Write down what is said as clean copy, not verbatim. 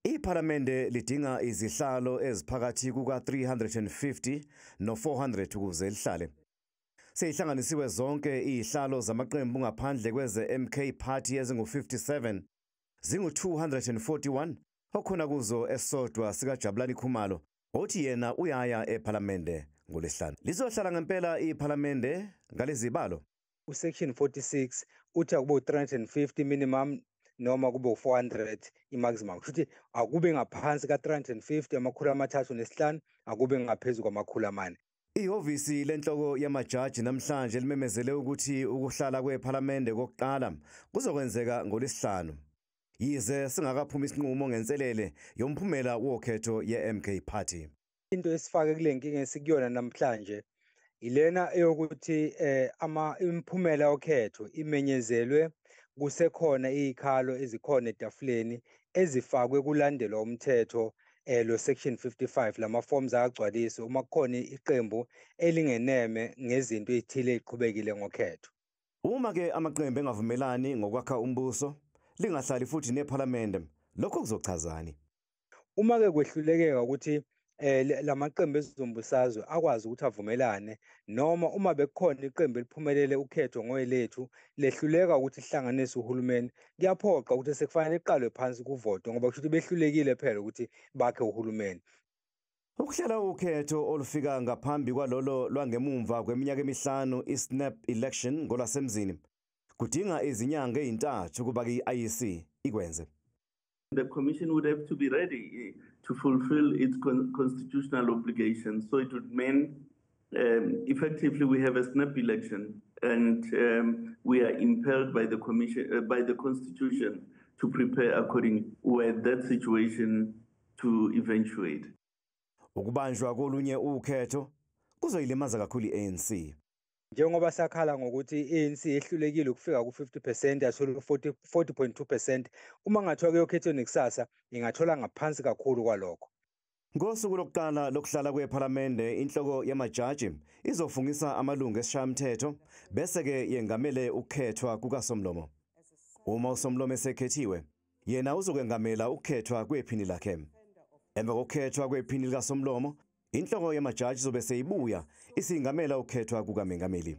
Iphalamende lidinga izihlalo eziphakathi kuka-350 no-400 ukuze lihlale. Seyihlanganisiwe zonke izihlalo zamaqembu ngaphandle kweze-MK Party ezingu-57, zingu-241, okhona kuzo esodwa sikaJabulani Khumalo othi yena uyaya ephalamende ngoLwesihlanu. Lizohlala ngempela iphalamende ngalezi balo? Usection 46 uthi akube u-350 minimum noma kube u-400 i-maximum. Kusho ukuthi akube ngaphansi ka-350, 305, akube ngaphezu kwama-400. Ihhovisi lenhloko yamajaji namhlanje limemezele ukuthi ukuhlala kwephalamende kokuqala kuzokwenzeka ngoLwesihlanu, yize singakaphumi isinqumo ngenselele yomphumela wokhetho ye-MK Party. Into esifake kule nkinga esikuyona namhlanje ilena eyokuthi ama imiphumela yokhetho imenyezelwe kusekhona izikhalo ezikhona etafuleni ezifakwe kulandelwa umthetho lo section 55. Lama forms akagcwaliswe uma kukhona iqembu elingeneme ngezinto ezithile eziqhubekile ngokhetho. Uma ke amaqembu engavumelani ngokwakha umbuso, lingahlali futhi nephalamende, lokho kuzochazani? Uma ke kwehlulekeka ukuthi lamaqembu ezombusazwe akwazi ukuthi avumelane, noma uma bekukhona iqembu eliphumelele ukhetho ngoyelethu lehluleka ukuthi lihlanganise uhulumeni, kuyaphoqa ukuthi sekufanele iqalwe phansi kuvotwe, ngoba kusho ukuthi behlulekile phela ukuthi bakhe uhulumeni. Ukuhlela ukhetho olufika ngaphambi kwalolo lwangemumva kweminyaka emihlanu, i-snap election ngolwasemzini, kudinga izinyanga ezintathu ukuba i-IEC ikwenze. The commission would have to be ready to fulfill its constitutional obligations. So it would mean effectively we have a snap election and we are impelled by the commission, by the constitution to prepare according were that situation to eventuate. Ukubanjwa kolunye ukhetho kuzoyilimaza kakhulu i-ANC. Njengoba sakhala ngokuthi i-ANC ehlulekile ukufika ku-50%, yathola u-40 40.2%, uma ngathiwa kuyokhethweni kusasa ingathola ngaphansi kakhulu kwalokho. Ngosuku lokuqala lokuhlala kwephalamende, inhloko yamajaji izofungisa amalungu esishayamthetho bese-ke yengamele ukukhethwa kukasomlomo. Uma usomlomo esekhethiwe, yena uzokwengamela ukukhethwa kwephini lakhe. Emva kokukhethwa kwephini likasomlomo, inhloko yamajaji izobe seyibuya isingamela ukukhethwa kukamengameli.